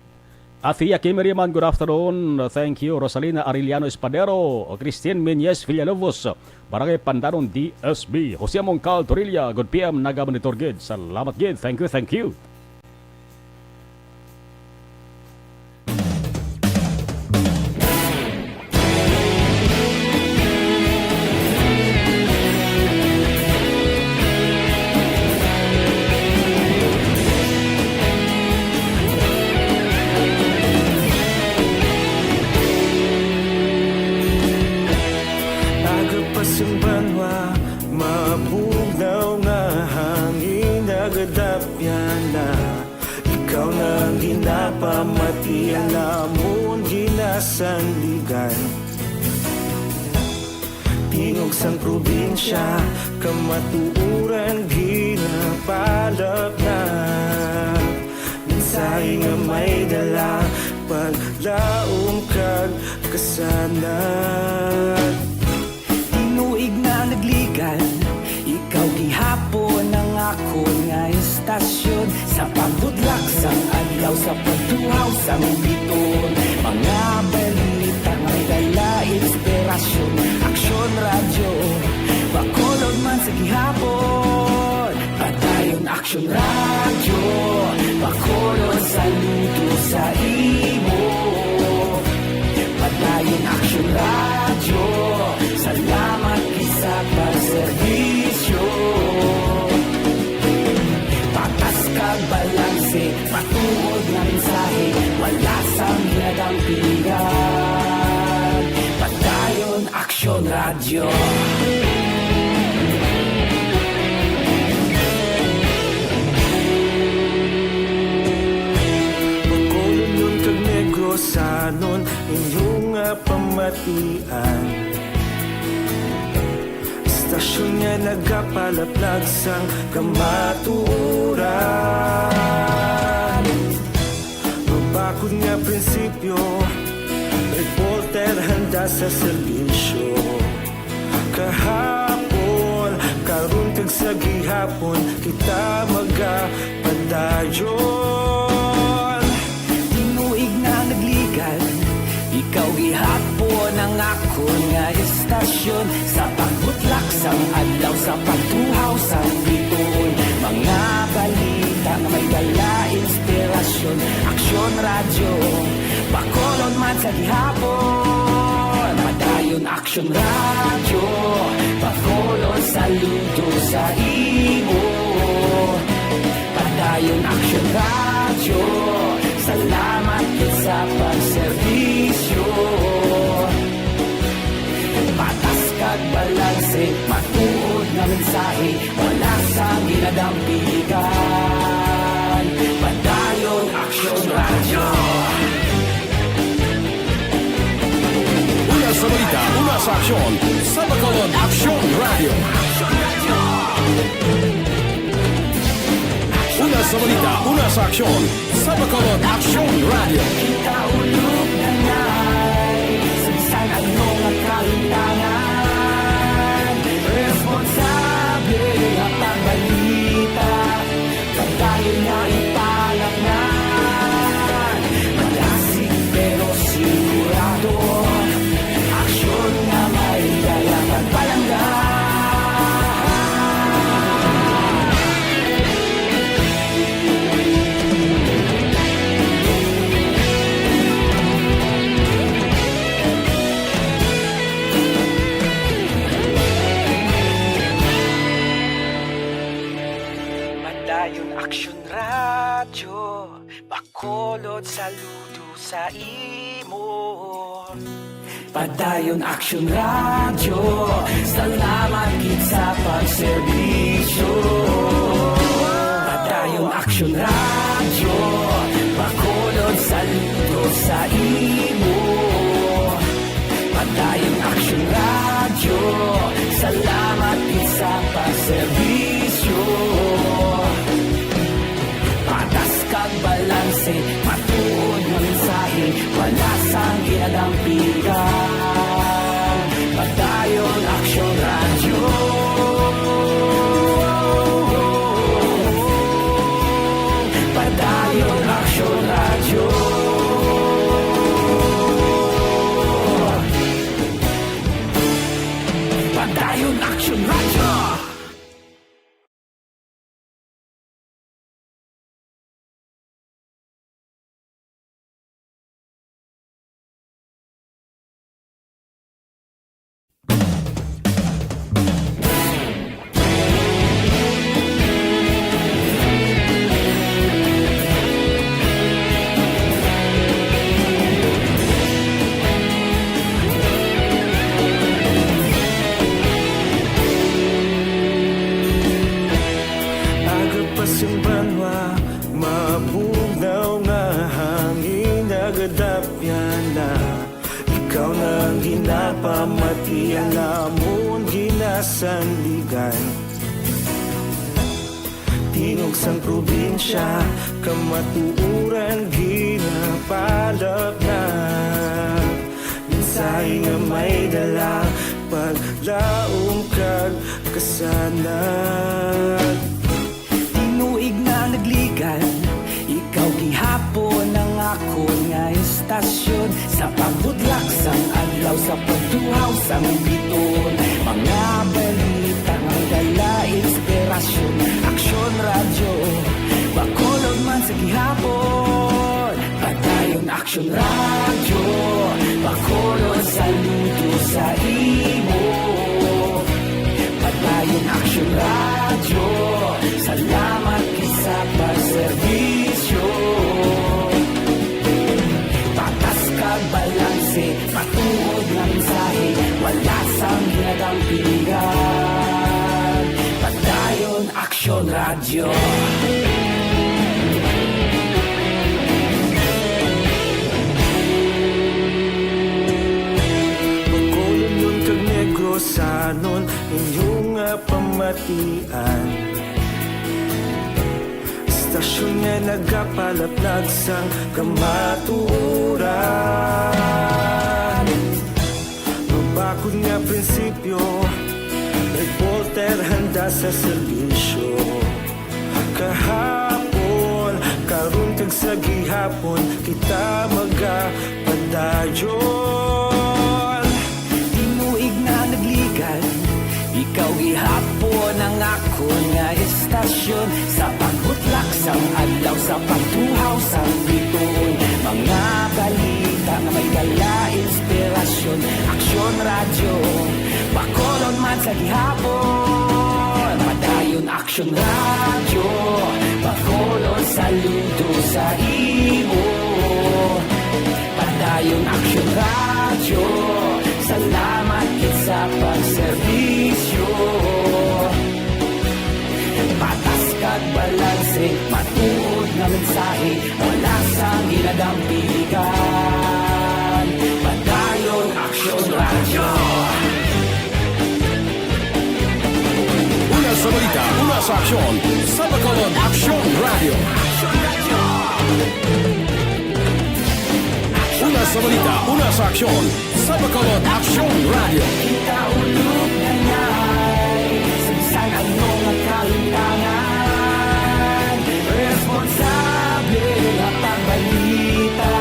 Athea Kimiriman, good afternoon. Thank you. Rosalina Arellano Espadero, Christine Meñez Villalobos, Barangay Pandanon, D S B. Jose Mongcal Torilla, good P M, naga-monitor gid. Salamat gid. Thank you, thank you. Aga pa sing banwa, mabugnaw nga hangin, nagadapyan na. Ikaw na ang ginapamati, alamon ginasandigan. Tingog sang probinsya, kamatuoran ginapalapnap. Mensahe nga may dala, paglaom kag kasanag. Sa pagbudlak sang adlaw, sa pagtuhaw sang biton, mga balita nga may dala inspirasyon. Aksyon Radyo, Bacolod man sa gihapon. Padayon Aksyon Radyo, Bacolod saludo sa imo. Padayon Aksyon Radyo, salamat gid sa pagserbisyo. Patas kag balanse, matuod nga mensahe, wala sang ginadampigan. Padayon Aksyon Radyo. Bacolodnon kag Negrosanon, inyo nga pamatian. Istasyon nga nagapalaplag sang kamatuoran. Mabakod nga prinsipyo, reporter handa sa serbisyo. Kahapon, karon kag sa gihapon, kita magapadayon. Tinuig na nagligad, ikaw gihapon ang akon nga istasyon. Sa pagbutlak sang adlaw, sa pagtuhaw sang bituon, mga balita nga may dala inspirasyon. Aksyon Radyo, Bacolod man sa gihapon. Padayon Aksyon Radyo, Bacolod saludo sa imo. Padayon Aksyon Radyo, salamat gid sa pagserbisyo. Patas kag balanse, matuod nga mensahe, wala sang ginadampigan. Padayon Aksyon Radyo. Una sa balita, una sa aksyon, sa Bacolod Aksyon Radyo. Una sa balita, una sa aksyon, sa Bacolod Aksyon Radyo. Kita ulog na nay, sa bisan ano nga kahimtangan, responsable nga pagbalita. Padayon nga ipalatnan, malasig pero sigurado. Aksyon nga may dala pagpalangga. Padayon Aksyon Radyo, Bacolod saludo sa imo. Padayon Aksyon Radyo, salamat gid sa pagserbisyo. Padayon Aksyon Radyo, Bacolod saludo sa imo. Padayon Aksyon Radyo, salamat gid sa pagserbisyo. Patas kag balanse, matuod nga mensahe, wala sang ginadampigan. Padayon Aksyon Radyo. Padayon Aksyon Radyo. Padayon Aksyon Radyo. Aga pa sing banwa, mabugnaw nga hangin nagadapyan na. Ikaw na ang ginapamati, ang amon ginasandigan. Tingog sang probinsya, kamatuoran ginapalaplag. Mensahe nga may dala, paglaom kag kasanag. Tinuig na naglig Tasyon sa pagbudlak sang adlaw, sa pagtuhaw sang biton, mga balita nga dala inspirasyon. Aksyon Radyo, Bacolod man sa gihapon. Padayon Aksyon Radyo, Bacolod, saludo sa imo. Padayon Aksyon Radyo, salamat gid sa pagserbisyo. Patas kag balanse, matuod nga mensahe, wala sang ginadampigan. Padayon Aksyon Radyo. Bacolodnon kag Negrosanon, inyo nga pamatian. Istasyon nga nagapalaplag sang kamatuoran. Mabakod nga prinsipyo, reporter handa sa serbisyo. Kahapon, karon, kag sa gihapon, kita magapadayon. Tinuig na nagligan, ikaw gihapon ang akon nga istasyon. Sa pagbutlak sang adlaw, sa pagtuhaw sang bituon, mga balita nga may dala inspirasyon. Aksyon Radyo, Bacolod man sa gihapon. Padayon Aksyon Radyo, Bacolod, saludo sa imo. Padayon Aksyon Radyo, salamat gid sa pagserbisyo. Patas kag balanse, matuod nga mensahe, wala sang ginadampigan. Padayon Aksyon Radyo. Una sa balita, una sa aksyon, sa Bacolod Aksyon Radyo. Una sa balita, una sa aksyon, sa Bacolod Aksyon Radyo. Kita ulog na ngay, sa bisan ano nga kalimtangan, responsable nga pagbalita.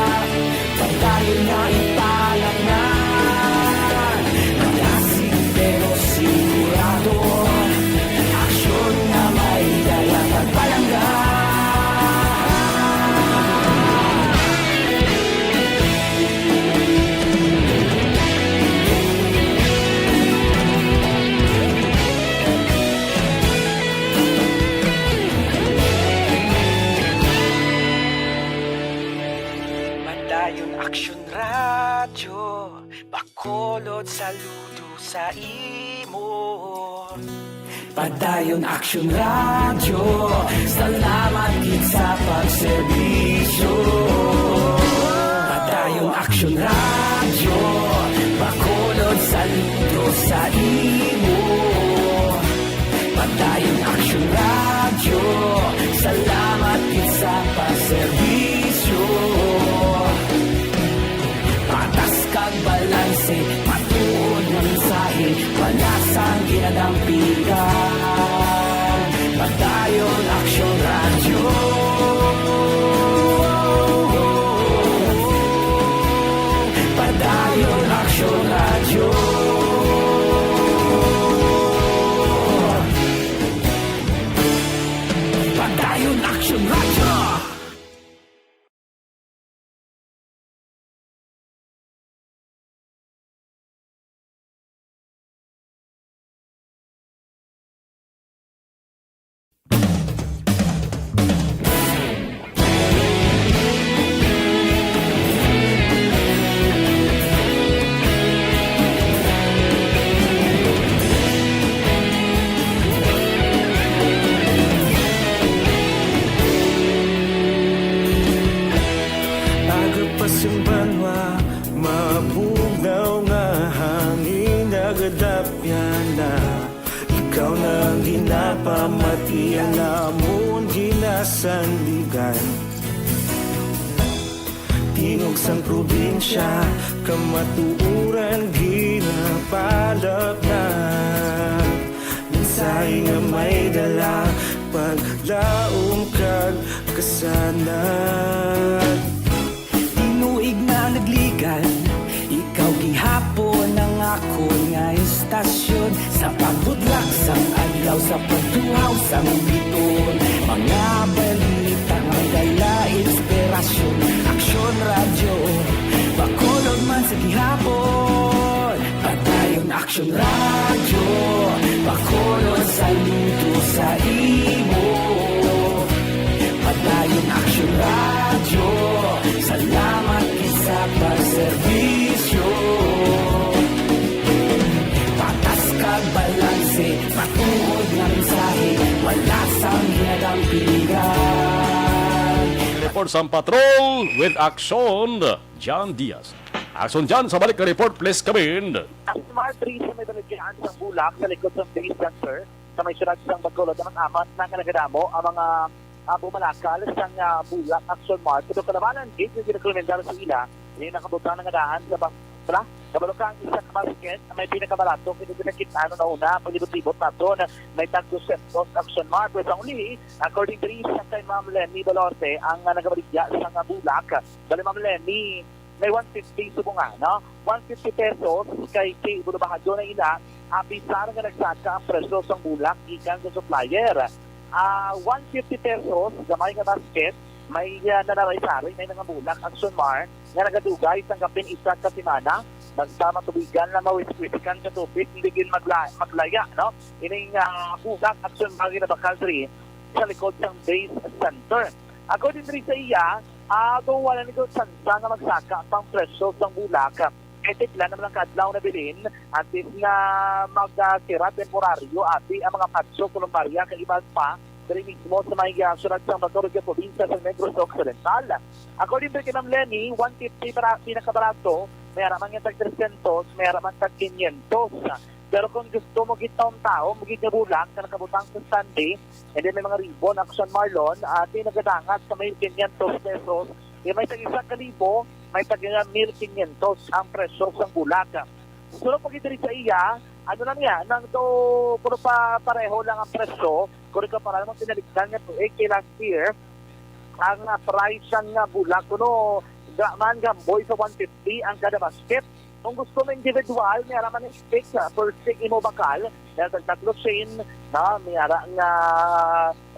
Padayon nga ipalangnan, malasig pero sigurado. Aksyon nga may dala pagpalangga. Padayon Aksyon Radyo, Bacolod, saludo sa imo. Padayon Aksyon Radyo, salamat gid sa pagserbisyo. Padayon Aksyon Radyo, Bacolod, saludo sa imo. Padayon Aksyon Radyo, salamat gid sa pagserbisyo. Patas kag balanse, matuod nga mensahe, wala sang ginadampigan. Padayon Aksyon Radyo. Padayon Aksyon Radyo. Padayon Aksyon Radyo. Aga pa sing banwa, mabugnaw nga hangin nagadapyan na. Ikaw na ang ginapamatian namon ginasandigan. Tingog sang probinsya, kamatuoran ginapalapnag. Mensahe nga may dala, paglaom kag kasanag. Tinuig na Akon nga istasyon, sa pagbudlak sang adlaw, sa pagtuhaw sang biton, mga balita may dala inspirasyon. Aksyon Radyo, Bacolod man sa gihapon. Padayon Aksyon Radyo, Bacolod saludo sa imo. Padayon Aksyon Radyo, salamat gid sa pagserbisyo. Patas kag balanse, matuod nga mensahe, wala sang ginadampingan. Report sang Patrol with Aksyon, John Diaz. Aksyon, John, sa balik nga report, please come in. Ang Smart Tree sa may baligyan sang Bulak sa likod sang Base Center sa may siyudad sang Bacolod, amat-amat na nga nagadamo ang mga, ah, bumalakal sang, ah, Bulak Aksyon Mart. Pero kalabanan gid nga ginakomentar sa ila, ini nakabutang na nga daan sa bas-, bala, kabalo ka ang isa ka basket na may pinakabarato kini, nakita na una, paglibot-libot naton, may tag dosyentos Aksyon Mart. Pero sa uli, according diri sa kay Ma'am Lenny Dolorte, ang, ah, nagabaligya sa nga Bulak, bali, Ma'am Lenny, may one fifty subong nga, no? One fifty pesos kay Kay Bulubahago na ila, apisar nga nagsaka ang presyo sang Bulak gikan sa supplier. Ah, one fifty pesos, gamay nga basket, may, ah, nanaray-saray may nga Bulak Aksyon Mart nga nagadugay sang kapin isa ka semana. Basta matubigan na mawiswisikan ka tubig, hindi gid magla-, maglaya, no? Ining, ah, Bulak Aksyon Mart nga nabakal diri sa likod sang Base Center. According diri sa iya, ah, daw wala ni daw tsansa nga magsaka pang presyo sang Bulak. Kay tipla naman ang kadlaw na bilin, antes nga magsira temporaryo, abi ang mga patso, kolumbarya, kag iban pa, diri mismo sa may, ah, siyudad sang Bacolod nga probinsya sa Negros Occidental. According to kay Ma'am Lenny, one fifty para pinakabarato, may ara man nga tag tresyentos, may ara man tag kinyentos. Pero kung gusto mo gid taom-taom, mo gid nga Bulak nga nakabutang sa Sunday, and then may mga ribbon, Aksyon Mart, ati nagadangat sa may kinyentos pesos, yung may tag isa ka libo, may tag mil kinyentos ang presyo sang Bulak. Sulod pa gid diri sa iya, ano lang niya, nang do, pero pa, pareho lang ang presyo, kung ikaw para namang tinalikdan nga tuig kay last year, ang, ah, price sang, ah, Bulak, kuno, ga-, man gamboy sa one fifty ang kada basket. Kung gusto mo individual, may ara man stick, ah, per stick imo bakal, may ara tag tatlo syen, na, may ara nga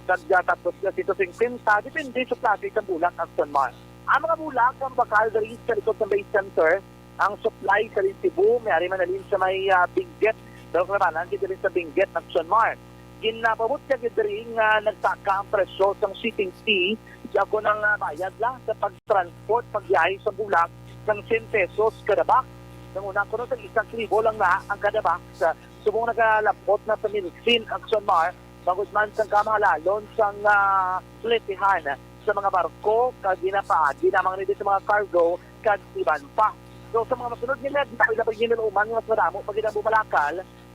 tag, ah, tatlo syen sento singkwenta, depende sa klase sang Bulak, Aksyon Mart. Ang mga Bulak ang bakal diri sa likod sa Base Center, ang supply sa Cebu, may ari man halin sa may, ah, Benguet, pero kalabanan gid diri sa Benguet, Aksyon Mart. Ginapabot ka gid diri nga nagsaka ang presyo sang shipping fee, sa ako nang, ah, bayad lang sa pag-transport, pagbiyahe sa Bulak sang syen pesos kada box. Nang una kuno sa isang libo lang na ang kada box, ah, subong nagalabot na sa milsin, Aksyon Mart, bangod man sang kamahalalon sang, ah, fletihan sa mga barko, kag ginapaagi lamang nila sa mga cargo kag iban pa. So, sa mga masunod nga adlaw, ilabay niyo na uman nga mas madamo pa gid ang bumalakal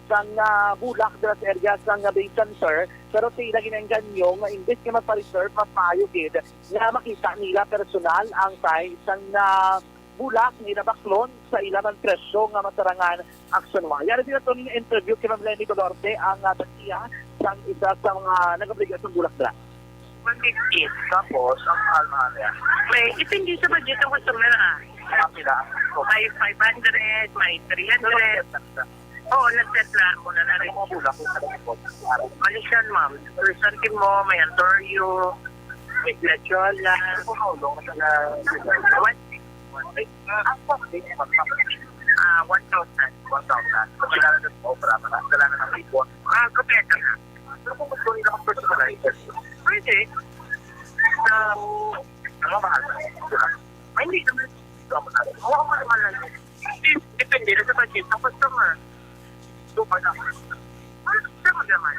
sang, ah, Bulak dira sa area sang, ah, Base Center, pero sa ila ginengganyo nga imbes nga magpa-reserve, mas maayo gid nga makita nila personal ang price sang, ah, Bulak nga ila baklon sa ila man presyo nga masarangan, Aksyon Mart. Yari din naton interview kay Ma'am Lenny Dolorte, ang, ah, tag-iya sang isa sa mga nagabaligya sang Bulak dira. One fifty. Tapos, ang mahal-mahal niya? May, depende sa budget ng customer, ah. Ah, pila? May five hundred, may three hundred. Oo, nag-set na ako na na rin. Ano mga Bulak kung sa likod? Malaysian, ma'am. Chrysanthemum, may Antorio, may Glaciola. Ano po, how long na na? One week. One week. Ah, one week. Ah, one thousand. One thousand. Kailangan ng obra, kailangan ng ribbon. Ah, kompleto na. Ano kung gusto nila mag-personalize? Pwede. Sa, ano, mahal na? Ay, hindi naman. Ito ako na. Hawakan mo naman lang. Depende na sa budget ng customer. Ito pa na. Ah, siya mo naman.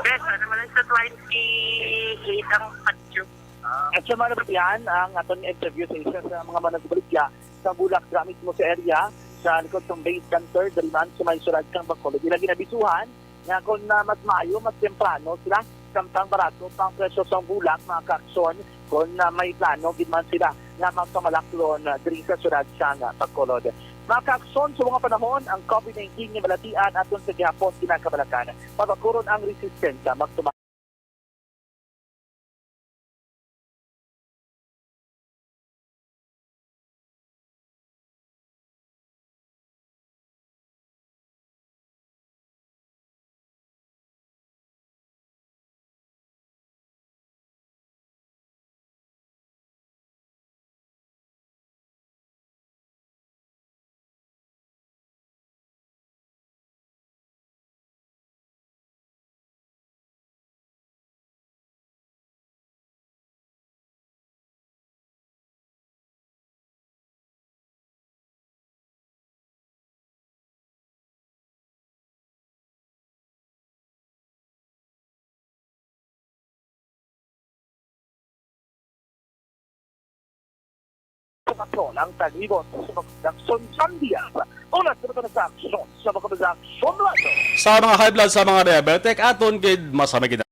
Best, ano naman lang sa twenty-eight ang patio. At sa mga nabatian, ang aton interview sa isa sa mga managbaligya sa Bulak dira mismo sa area, sa likod sa Base Center, diri man sa may siyudad sang Bacolod. Ila ginabisuhan nga kung, ah, mas maayo, mas temprano sila, samtang barato pa ang presyo sang Bulak, mga kaaksyon, kung, ah, may plano gid man sila nga magpamalaklon, ah, diri sa siyudad sang, ah, Bacolod. Mga kaaksyon, sa mga panahon, ang COVID nineteen nga balatian aton sa gihapon ginakabalakan. Pabakuron ang resistensya, magtuma- Patrol ang tagibon sa mga produksyon sa Diaz. Una sa mga sa aksyon, sa mga sa aksyon, Radyo. Sa mga high blood, sa mga diabetic, aton gid masamig gid.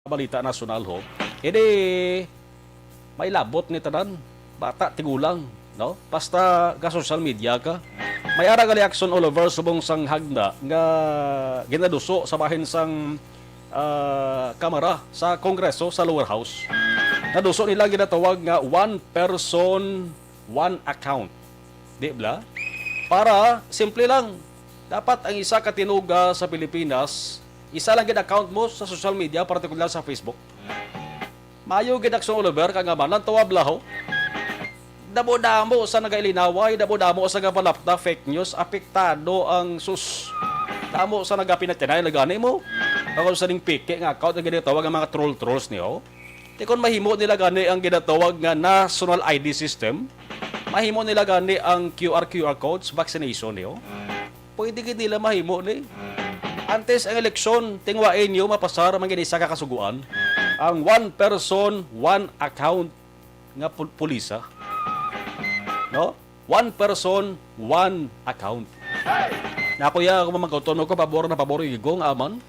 Balita nasyonal, ho. Edi, may labot ni tanan, bata, tigulang, no? Basta ga social media ka. May ara gali aksyon, Oliver, subong sang hagna nga ginaduso sa bahin sang, ah, Kamara sa Kongreso sa lower house. Naduso nila ginatawag nga one person, one account. Di bala? Para, simple lang. Dapat ang isa ka tinuga sa Pilipinas, isa lang gid account mo sa social media, partikular sa Facebook. Mayo gid aksyon, Oliver, kag nga man ang tawag laho. Damo-damo sa nagailinaway, damo-damo sa nagapalapta, fake news, apektado ang sus. Damo sa nagapinatyanay na gani mo. Ako sa ning peke nga account nga ginatawag ang mga troll trolls niyo. Di kon mahimo nila gani ang ginatawag nga national I D system, mahimo nila gani ang Q R, Q R codes, vaccination niyo. Pwede gid nila mahimo ni. Antes ang eleksyon, tingwa inyo mapasar man gid isa ka kasugoan, ang one person, one account nga pul-, pulisa. No? One person, one account. Na, kuya, kung mamangkot mo ko, pabor na pabor yung igong aman.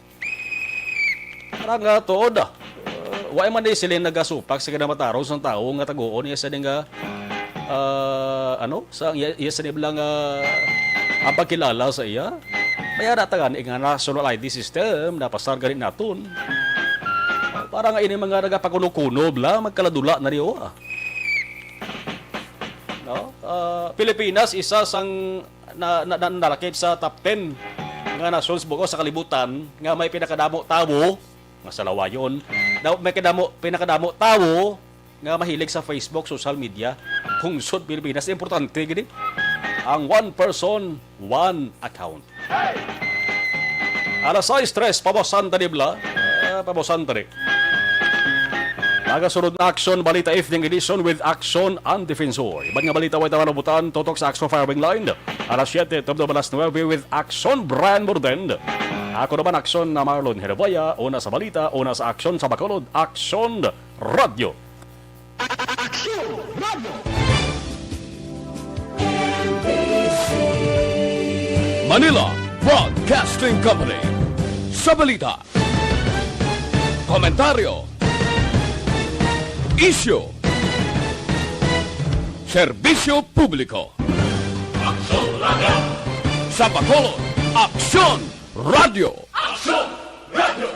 Para nga tuod, ah. Uh, wa man di sila nagasupak sa kinamatarong sang tawo nga taguon niya sa nga, ah, ano, sa iya, iya sa nibla nga ang pagkilala sa iya. May ara ta gani nga national I D system, napasar gani naton. Para nga ini mga nagapakuno-kuno bla, magkaladula na niyo, ah. No? Ah, Pilipinas, isa sang na, na, na, nalakip sa top ten nga nasyon sa buko sa kalibutan nga may pinakadamo tawo nga salawayon. Daw may kadamo, pinakadamo tawo nga mahilig sa Facebook, social media, hungsod Pilipinas. Importante gini ang one person, one account. Alas sais tres, pabusan ta ni bla. Ah, pabusan ta ni. Magasunod na Aksyon Balita Evening Edition with Aksyon ang Defensor. Iban nga balita way tawag nabutan, tutok sa Aksyon Firing Line. Alas siyete, tubtob alas nuwebe with Aksyon Brian Morden. Ako naman, Aksyon na Marlon Herboya, una sa balita, una sa aksyon sa Bacolod, Aksyon Radyo. Aksyon Radyo. Manila Broadcasting Company. Sa balita, komentaryo, isyu, serbisyo publiko. Aksyon Radyo. Sa Bacolod, Aksyon Radyo. Aksyon Radyo.